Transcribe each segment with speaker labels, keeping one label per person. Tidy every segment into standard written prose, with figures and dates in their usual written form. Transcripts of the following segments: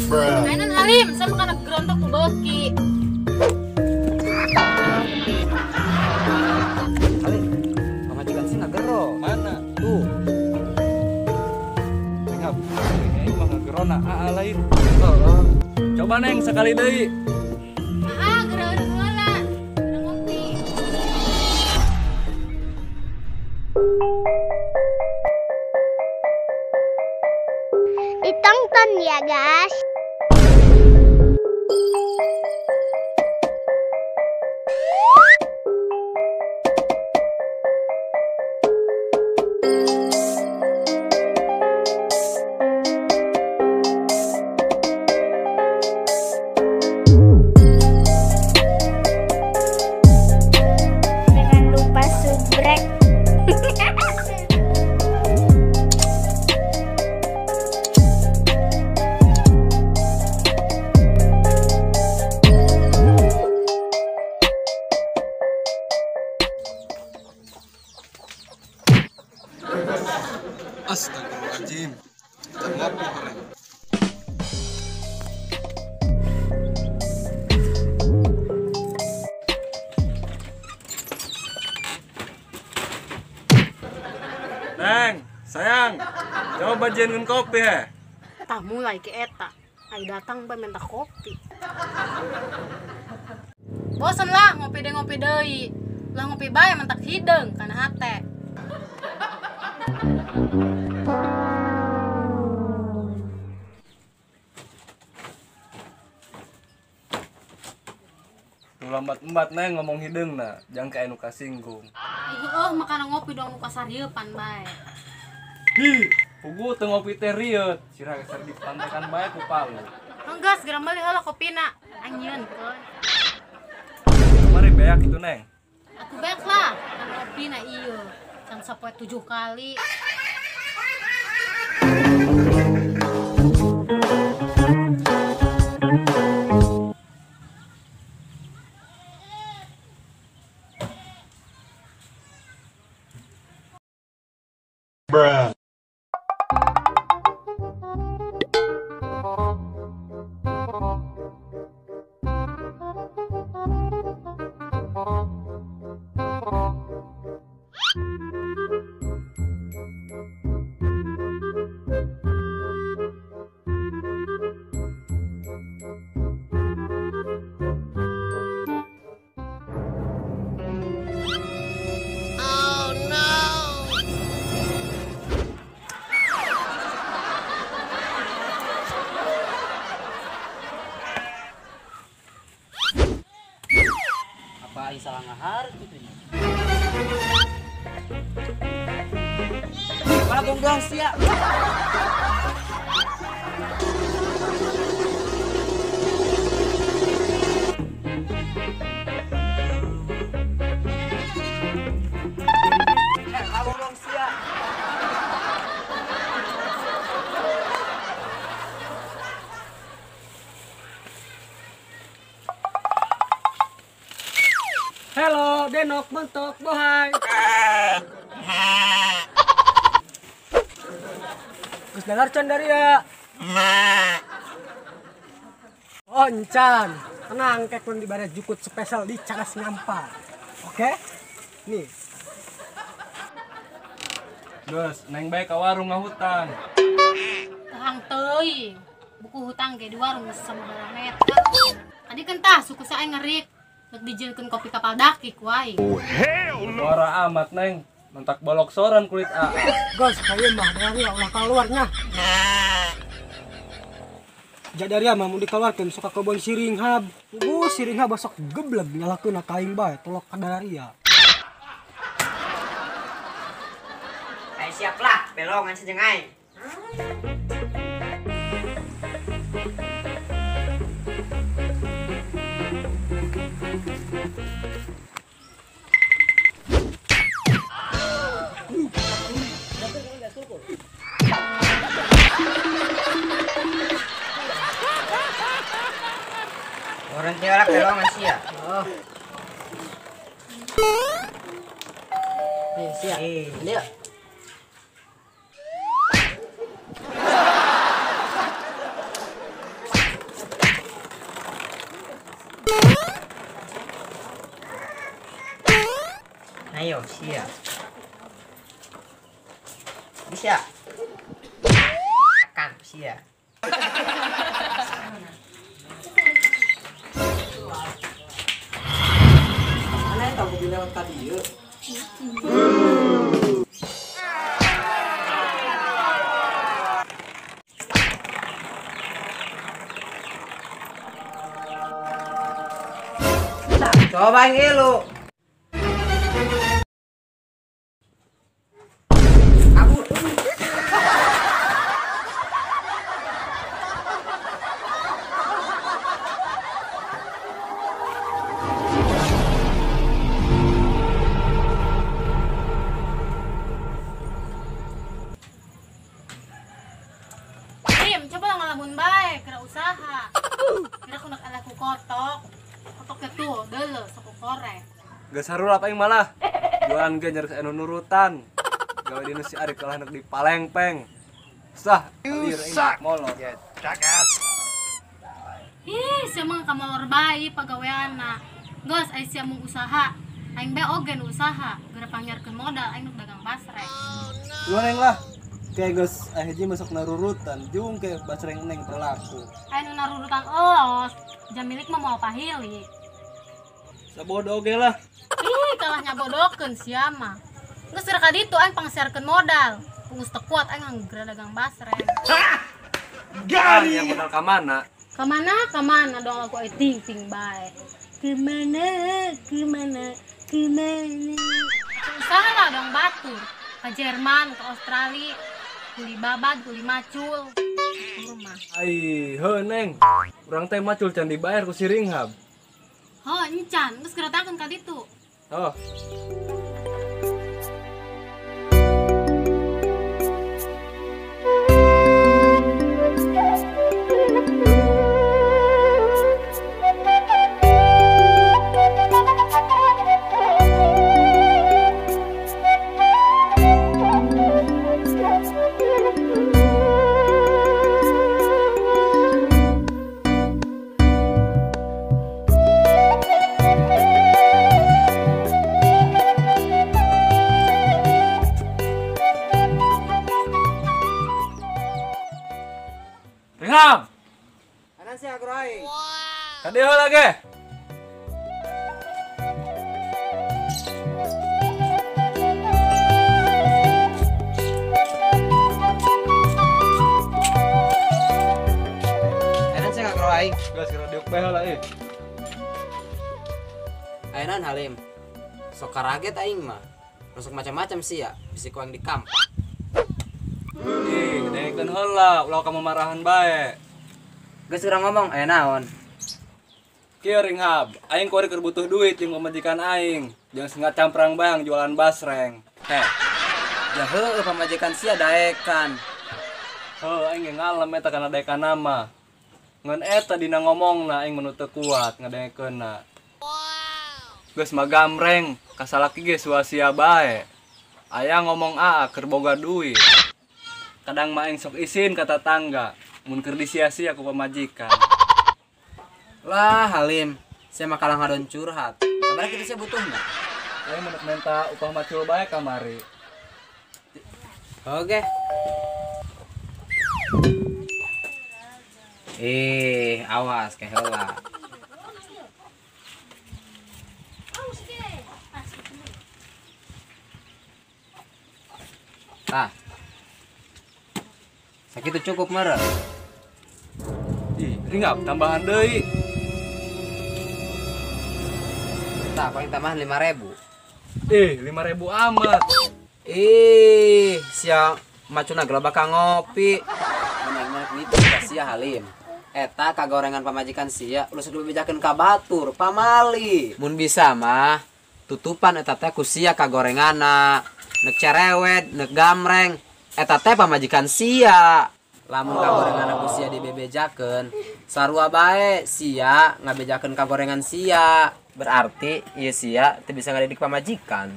Speaker 1: Mainan Halim, sama kana gerontok ku beuki.
Speaker 2: Halim, pamajikan sih ngagero.
Speaker 3: Mana?
Speaker 2: Tuh.
Speaker 3: Neng, aing mah ngagerona aa lain.
Speaker 2: Heeh.
Speaker 3: Coba Neng sekali deui.
Speaker 1: Aa, geura heula. Geura ngopi.
Speaker 4: Ditonton ya, guys. Jangan lupa subrek.
Speaker 3: Astagfirullahaladzim. Kita ngopi keren. Neng, sayang, coba jieunkeun kopi he.
Speaker 1: Tah mulai ke eta. Ai datang bae minta kopi. Bosen lah ngopi deui ngopi deui. Lah ngopi bae mentak hideung kana hate.
Speaker 3: Tuh lambat-lambat Neng ngomong hideung na, jangan ka anu kasinggung.
Speaker 1: Heueuh makana ngopi dong nu kasariepan bae.
Speaker 3: Hi, pugu teu ngopi teh rieut, sirah geser dipantekan bae ku palu.
Speaker 1: Enggeus geura meuli heula kopina. Anjeun keun.
Speaker 3: Kamari beak kitu Neng.
Speaker 1: Atuh beak lah, kan ngopina ieu. Can sapoe 7 kali.
Speaker 5: Bruh.
Speaker 2: Apa aing salah ngahar kitu nya? Mana gonggang sia? Gonggong sia.
Speaker 6: Hello, Denok, mentok, bohai. Terus dengar can dari ya. Oh, encan. Tenang, kek di barat jukut spesial di Cadas Ngampa. Oke? Nih.
Speaker 3: Geus, Neng bae ka warung ngahutang.
Speaker 1: Tahang teuing. Buku hutang ge di warung geus sababaraha meter. Tadi kentah suku sae ngerik. Rek dijieunkeun kopi kapal daki ku aing.
Speaker 5: Oh, hell no.
Speaker 3: Ora amat Neng, mentak bolok soran kulit aa.
Speaker 6: Guys, kayak mah dari ulah keluarnya. Jadaria mah mun dikeluarkeun sok ka kebon siringhab. Puguh siringhab sok gebleg nyalakeun ka aing bae tolok ka dararia.
Speaker 2: Ayo siap lah, belongan jeung aing. Orang tiara belongan sia.
Speaker 6: Oh. Nih sia. Lihat.
Speaker 2: Sia. Bisa. Akan sia.
Speaker 7: Mana eta mobil lewat ka dieu? Coba ngilu. Kabur.
Speaker 1: Tim, coba lah ngalamun bae, kira usaha. Kira ku nak alaku kotok. Kotok itu, dele, sok korek.
Speaker 3: Gak saru lah paling malah. Jualan ge nyaris anu nurutan. Gawe dina si Arif kalah nek di palengpeng. Sah, alir aing molor.
Speaker 1: Ih, sia mah kamolor bae pagaweanna. Geus ai sia mung usaha. Aing bae oge nu usaha, geura pangyarkeun modal aing nu dagang basreng.
Speaker 3: Lu neng lah. Kayak geus aya hiji masuk narurutan, jung ke basreng neng perlaku.
Speaker 1: Aya nu narurutan elos, jam milik mah moal pahili.
Speaker 3: Sabodo oge lah.
Speaker 1: Ih, kalah nyabodokeun sia mah. Geus geura ka ditu aing pangsiarkeun modal. Pungus teu kuat aing nganggeura dagang basreng.
Speaker 3: Gari yang modal ka mana?
Speaker 1: Kamana kamana dong aku ai ting-ting bae. Kemana kemana kemana. Usaha lah dong batur. Ke Jerman, ke Australia, kuli babad, kuli macul. Rumah.
Speaker 3: Ai, heuh neng. Urang teh macul can dibayar ku si Ringhab.
Speaker 1: Oh, encan, geus geretakeun ka ditu.
Speaker 3: Oh. Ringhab.
Speaker 7: Anan sia guru aing.
Speaker 3: Ka dieu heula ge.
Speaker 7: Anan sia guru aing.
Speaker 3: Geus geura diuk bae heula euy.
Speaker 7: Ayeuna Halim. Sok karaget aing mah. Rusuk macam-macam sia, bisi ku aing di kampak.
Speaker 3: Ih, dengekeun heula, ulah kamu marahan bae.
Speaker 7: Geus urang ngomong aya naon?
Speaker 3: Kieu Ringhab, aing kuari keur butuh duit jeung pamajikan aing. Jangan sengat camprang bae jualan basreng. Heh,
Speaker 7: Ya heueuh pamajikan sia daekan.
Speaker 3: heuh aing ge ngalem eta kana daekan nama. Ngan eta dina ngomongna aing menu teu kuat ngadengekeunna. Geus mah gamreng, kasalaki ge sia-sia bae. Aya ngomong aa keur boga duit. Kadang mah aing sok isin ka tatangga, mun keur disia-sia ku pamajikan.
Speaker 7: Lah Halim, sia mah kalang hadon curhat. Kamari kitu sia butuhna.
Speaker 3: Aing mun minta upah macul bae kamari.
Speaker 7: Oke. Eh, awas ke heula. Tah. Sakitu cukup meureun.
Speaker 3: Ih, Ringhab tambahan deui.
Speaker 7: Tah, paling tambahan 5.000.
Speaker 3: Ih, 5.000 amat.
Speaker 7: Ih, sia macuna gelabak ka ngopi. Menang-menang duit ka sia Halim. Eta kagorengan pamajikan sia ulah sok dibejakeun ka batur, pamali. Mun bisa mah tutupan eta teh ku sia kagorenganna. Nek cerewet, nek gamreng, eta teh pamajikan sia. Lamun kagorengan ku sia dibebejakeun, sarua bae sia ngabejakeun kagorengan sia. Berarti ieu sia teu bisa ngadidik pamajikan.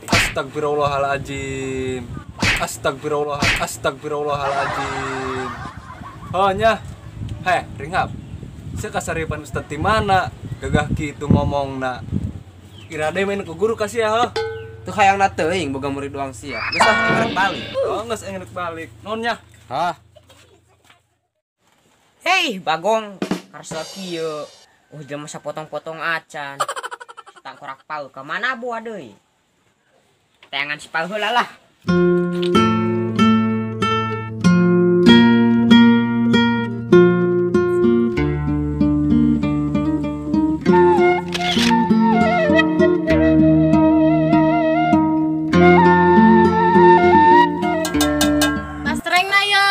Speaker 3: Astagfirullahaladzim. Astagfirullah, astagfirullahaladzim. Oh nya. Heh, Ringhab. Sia kasaripan ustad ti mana? Gagah kitu ngomongna. Kira deui main ku guru ka sia heuh.
Speaker 7: Teu hayangna teuing boga murid doang sia. Geus ah aing rek balik.
Speaker 3: Oh, geus aing rek balik. Naon nya?
Speaker 7: Hah.
Speaker 2: Hei, Bagong, karsa kieu. Oh, jelema sapotong-potong acan. Tangkorak pau ka mana buah deui? Tayangan si pau heula lah.
Speaker 1: Basreng na ye.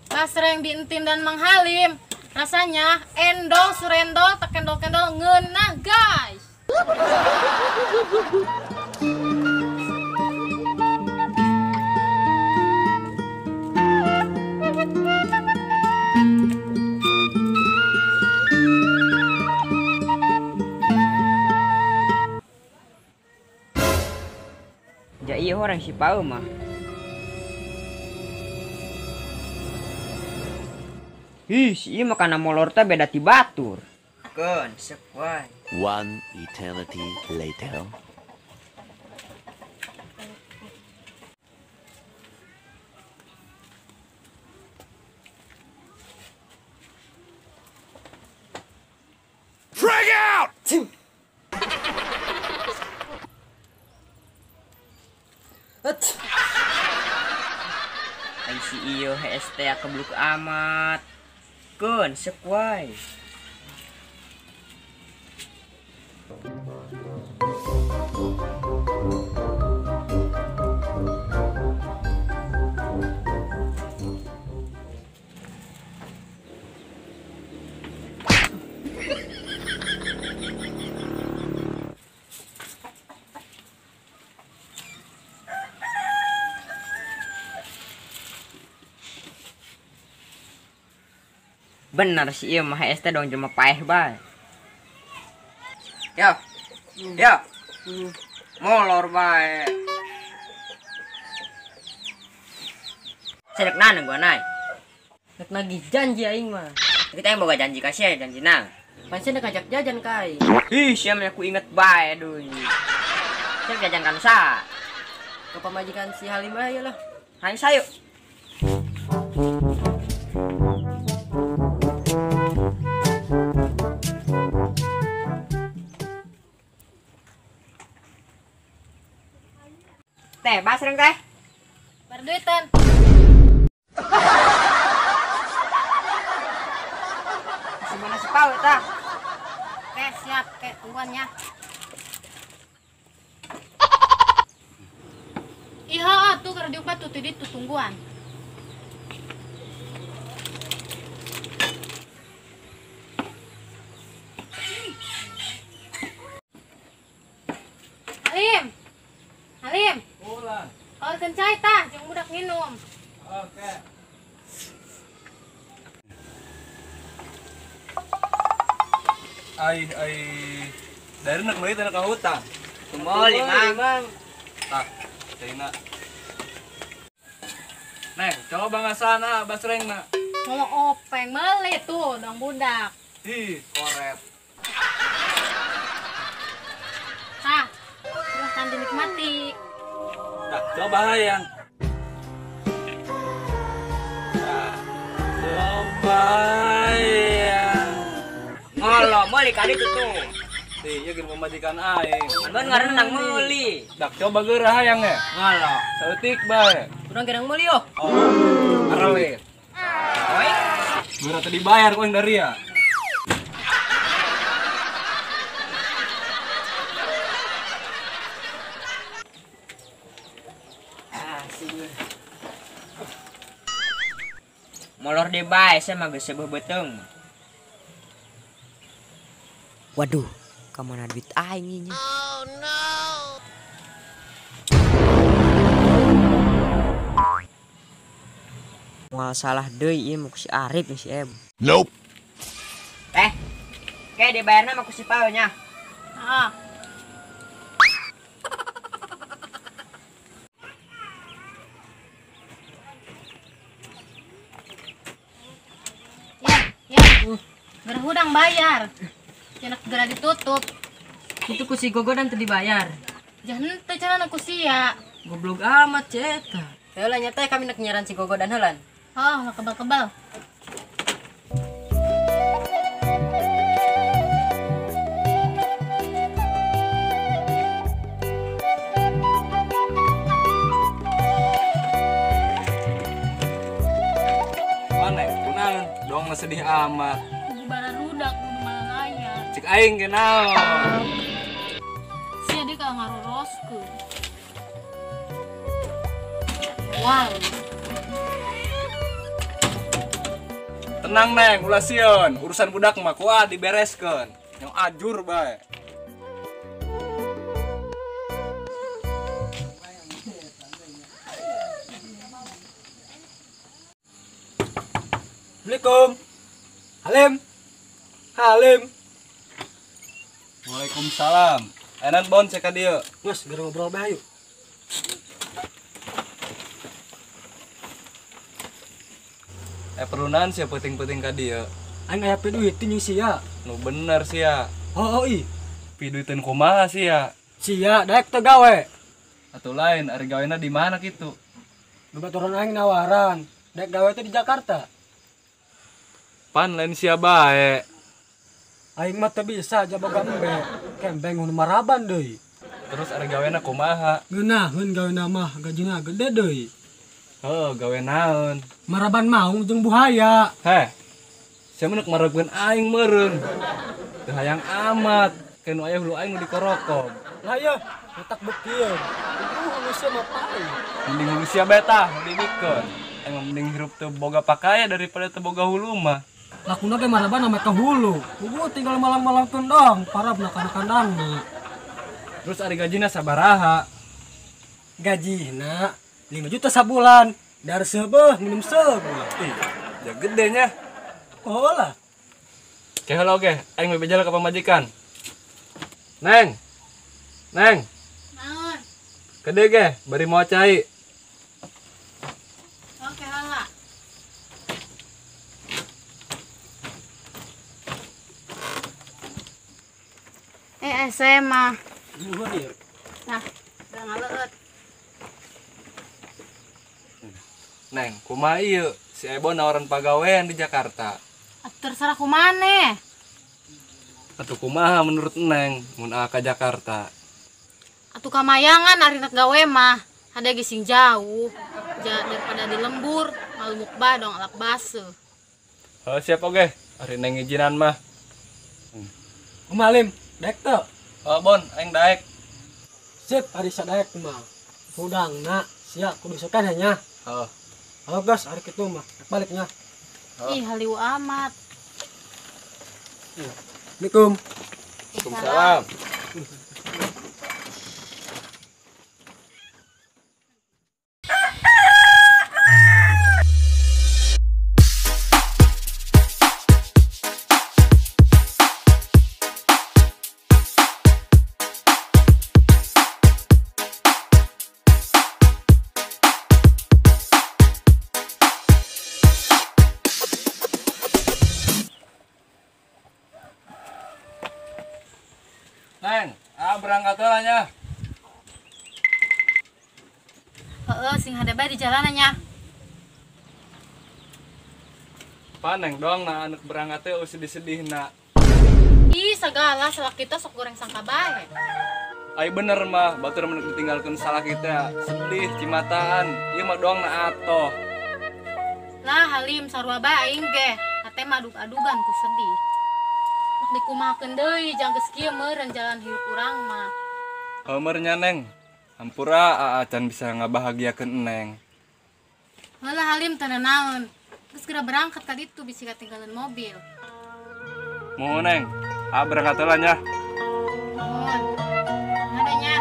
Speaker 1: Basreng Bintin dan Mang Halim. Rasanya endol surendol tekendol-kendol ngeunah guys.
Speaker 2: Ja ieu orang si pau mah. Ih, si ieu mah kana molor teh beda ti batur. Keun, sep wae.
Speaker 8: One eternity later.
Speaker 5: Frag out!
Speaker 2: Ai si ieu HS teh kebluk amat. Keun, sep wae. Bener sih ieu mah HS teh dong jelema paeh bae. Yo. Yo. Molor bae. Sedek nana gua naik.
Speaker 9: Rek nagih janji aing mah.
Speaker 2: Kita yang boga janji kasih ya janji nang.
Speaker 9: Pan sia ngajak jajan ka aing.
Speaker 2: Ih, sia mah aku inget bae deui. Sia jajan kan sa.
Speaker 9: Ke pamajikan si Halim aja lah.
Speaker 2: Hayu sayu. Teh, basreng teh.
Speaker 1: Berduitan.
Speaker 2: Semana si pau eta?
Speaker 1: Oke, siap. Oke, tungguan ya. Iha atuh keur diupat tuh di tungguan. Halim. Halim.
Speaker 3: Pulang.
Speaker 1: Kalau kencai tah, jeung budak minum.
Speaker 3: Oke. Ai ai dari nak meuli teh ka hutang.
Speaker 2: Meuli, Mang.
Speaker 3: Tah, caina. Neng, coba ngasana basrengna.
Speaker 1: Ngomong openg meuli tuh dong budak.
Speaker 3: Ih, koret.
Speaker 1: Tah, silahkan dinikmati.
Speaker 3: Tah, coba hayang. Tah, coba hayang.
Speaker 2: Ngolo, meuli kali itu tuh.
Speaker 3: Ih, ieu geus pamajikan aing.
Speaker 2: Mun ngaranna nang meuli.
Speaker 3: Dak coba geurah hayang ya.
Speaker 2: Ngolo.
Speaker 3: Saeutik bae.
Speaker 9: Urang gerang meuli yo.
Speaker 3: Oh. Arawe.
Speaker 2: Oi.
Speaker 3: Geurah teu dibayar ku aing dari ya.
Speaker 2: Molor deh bae, saya mah geus seubeuh beuteung. Waduh, kemana duit aing ini?
Speaker 4: Oh no.
Speaker 2: Moal salah deui ieu mah ku si Arif jeung si Em.
Speaker 5: Nope.
Speaker 2: Eh. Oke, dibayarna mah ku si Pau nya.
Speaker 1: Heeh. Ya, ya. Berhudang bayar. Cenah segera ditutup.
Speaker 9: Itu ku si Gogo dan teu dibayar.
Speaker 1: Jangan teu jalan aku sia.
Speaker 9: Goblok amat ceta. Heula nya teh kami nek nyaran si Gogo dan heulan.
Speaker 1: Oh, kebal-kebal.
Speaker 3: Kunaon dong sedih amat.
Speaker 1: Kudu bararudak kudu malalaya.
Speaker 3: Cek aing ge naon.
Speaker 1: Sia deui ka ngaroroskeun. Wow.
Speaker 3: Tenang Neng, ulah sieun. Urusan budak mah kuat dibereskeun. Yang ajur bae.
Speaker 6: Assalamualaikum. Halim. Halim.
Speaker 3: Waalaikumsalam. Enan bon cek ka dieu.
Speaker 6: Geus, gara ngobrol bae ayo.
Speaker 3: Perlu naon sia peuting-peuting ka dieu?
Speaker 6: Aing aya piduit jeung sia.
Speaker 3: Nu bener sia.
Speaker 6: Oh, ih.
Speaker 3: Piduiteun kumaha sia?
Speaker 6: Sia daek teu gawe.
Speaker 3: Atuh lain ari gawena di mana kitu?
Speaker 6: Babaturan aing nawaran, daek gawe teh di Jakarta.
Speaker 3: Pan lain sia bae.
Speaker 6: Aing mah teu bisa jaboga embe. Kembeng nu maraban deui.
Speaker 3: Terus ari gawena kumaha?
Speaker 6: Ngeunaheun gawena mah gajina gede deui.
Speaker 3: Heuh, gawe naon?
Speaker 6: Maraban maung jeung buhaya.
Speaker 3: Heh. Sia mah nek marabkeun aing meureun. Teu hayang amat, keun aya hulu aing nu dikorokob.
Speaker 6: Lah yeuh, otak beukieun. Hulu sia mah paling.
Speaker 3: Mending hulu sia bae tah, nu dibikeun. Aing mah mending hirup teu boga pakaya daripada teu boga hulu mah.
Speaker 6: Lakuna ge maraban ame ka hulu. Kudu tinggal malang-malangkeun doang, parabna kana kandangna.
Speaker 3: Terus ari gajina sabaraha?
Speaker 6: Gajina 5 juta sabulan. Dar seubeuh minum seubeuh.
Speaker 3: Ih, ya gedenya.
Speaker 6: Oh lah.
Speaker 3: Ke heula oge, aing bebeja ka pamajikan. Neng. Neng.
Speaker 1: Naon?
Speaker 3: Gede ge, bari mau cai.
Speaker 1: Oke, heula. SMA.
Speaker 6: Nuhun ieu.
Speaker 1: Nah, udah ngaleueut.
Speaker 3: Neng, kumaha ieu? Si Ebo nawaran pagawean di Jakarta.
Speaker 1: Terserah kumaneh.
Speaker 3: Atuh kumaha menurut Neng mun ka Jakarta?
Speaker 1: Atuh kamayangan ari nek gawe mah, hade ge sing jauh. Daripada di lembur, malumuk bae dong alak baseuh.
Speaker 3: Heuh, siap oge. Ari Neng ngijinan mah.
Speaker 6: Kumaha Lim? Daek teu?
Speaker 3: Oh, Bon, aing daek.
Speaker 6: Sip, ari sadaek mah. Hudangna sia kudu sokan nya.
Speaker 3: Heuh.
Speaker 6: Halo gas, hari kitu mah. Baliknya.
Speaker 3: Oh.
Speaker 1: Ih, haliu amat.
Speaker 6: Assalamualaikum.
Speaker 3: Waalaikumsalam. Neng, berangkat heula nya.
Speaker 1: Heeh, sing hade bae di jalanan nya.
Speaker 3: Paneng dong nah anak berangkat teh sedih-sedihna.
Speaker 1: Ih, sagala salah kita sok goreng sangka bae.
Speaker 3: Ai bener mah, batur mun ditinggalkeun salah kita, sedih cimataan. Ieu mah doang na atoh.
Speaker 1: Lah Halim sarua bae aing ge, hate mah adug-adugan ku sedih. Nek dikumahakeun deui jang geus kieu meureun jalan hirup urang mah.
Speaker 3: Heuh meureun nya Neng. Hampura aa can bisa ngabahagiakeun Neng.
Speaker 1: Heulah Halim teu naon. Geus geura berangkat ka ditu bisi katinggalan mobil.
Speaker 3: Muhun Neng, aa berangkat heula nya.
Speaker 1: Muhun. Adanya.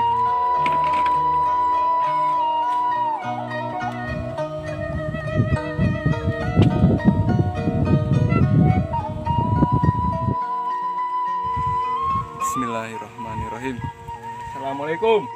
Speaker 3: Bismillahirrahmanirrahim. Assalamualaikum.